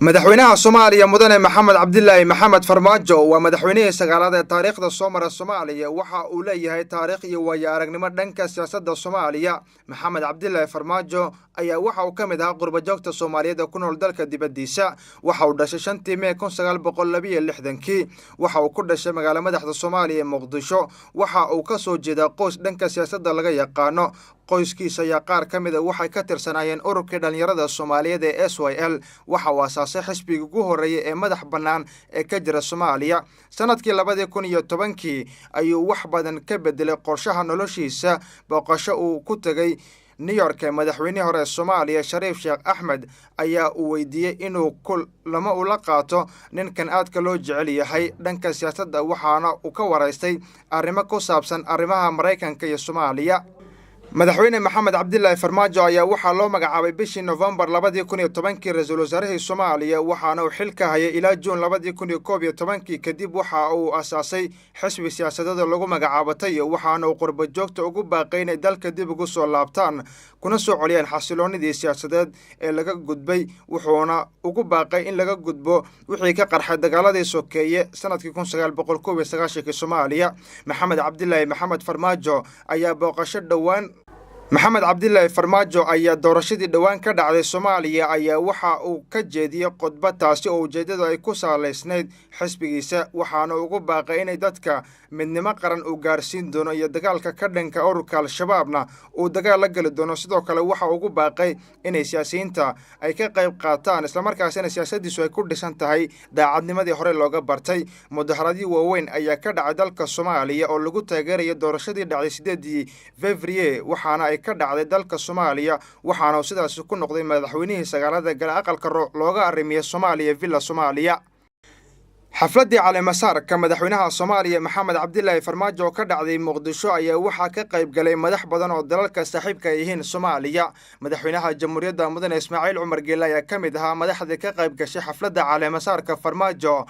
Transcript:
Madaxweynaha Soomaaliya, Mudane Maxamed Cabdilaahi Maxamed Farmaajo, waa madaxweynihii sagaalaad ee taariikhda soo mara Soomaaliya. Waxa uu leeyahay taariikh iyo waayo aragnimo dhanka siyaasadda Soomaaliya. Maxamed Cabdilaahi Farmaajo ayaa waxa uu ka mid ahaa qurbajoogta Soomaaliyeed ee ku nool dalka dibaddiisa. Waxa uu dhashay 5-tii Mee 1962. Waxa uu ku dhashay magaalo madaxda Soomaaliya ee Muqdisho. Waxa uu ka soo jeedaa qoys dhanka siyaasadda laga yaqaano. Qoyskiisa ayaa qaar ka mid a waxay ka tirsanaayeen ururkii dhallinyarada Soomaaliyeed ee SYL. Waxa uu asaasay xisbigii ugu horreeyay ee madax bannaan ee ka jira Soomaaliya. Sanadkii 2010-kii ayuu wax badan ka bedelay qorshaha noloshiisa booqasho uu ku tegay New York. Madaxweynihii hore Soomaaliya, Shariif Sheekh Axmed, ayaa uu weydiiyey inuu kulamo ula qaato ninkan aadka loo jecel yahay dhanka siyaasadda, waxaana uu ka waraystay arrimo ku saabsan arrimaha Maraykanka iyo Soomaaliya. Madaxweyne Maxamed Cabdilaahi Farmaajo ayaa waxaa loo magacaabay bishii Nofembar 2010-kii ra-iisul wasaarihii Soomaaliya, waxaana uu xilka hayay ilaa Juun 2011-kii. Kadib waxa uu asaasay xisbi siyaasadeed oo lagu magacaabo Tayo, waxaana uu qurbajoogta ugu baaqay inay dalka dib ugu soo laabtaan kuna soo celiyaan xasiloonidii siyaasadeed ee laga gudbay, wuxuuna ugu baaqay in laga gudbo wixii ka qarxay dagaaladii sokeeye sanadkii 1991-kii Soomaaliya. Maxamed Cabdilaahi Maxamed Farmaajo ayaa booqasho dhowaan Maxamed Cabdilaahi Farmaajo ayaa doorashadii dhowaan ka dhacday Soomaaliya ayaa waxa uu ka jeediyey khudbad, taasi oo ujeeddadu ay ku saalaysnayd xisbigiisa, waxaana ugu baaqay inay dadka midnimo qaran uu gaarsiin doono iyo dagaalka ka dhanka ururka Al-Shabaabna uu dagaal la geli doono. Sidoo kale waxa ugu baaqay inay siyaasiyiinta ay ka qayb qaataan, islamarkaasina siyaasaddiisu ay ku dhisan tahay daacadnimadii hore looga bartay. Mudaharadyo waaweyn ayaa ka dhacay dalka Soomaaliya oo lagu taageeraya doorashadii dhacday 8-dii February, waxaana ay ka dhacday dalka Soomaaliya, waxaana uu sidaasi ku noqday madaxweynihii sagaalada gale aqalka looga arrimiya Soomaaliya, Villa Soomaaliya. Xafladdii caleemasaarka madaxweynaha Soomaaliya, Maxamed Cabdilaahi Farmaajo, oo ka dhacday Muqdisho ayaa waxaa ka qayb galay madax badan oo dalalka saaxiibka ay yihiin Soomaaliya. Madaxweynaha Jamhuuriyadda, Mudane Ismaaciil Cumar Geele, ayaa ka mid ahaa madaxdii ka qayb gashay xafladda caleemasaarka Farmaajo.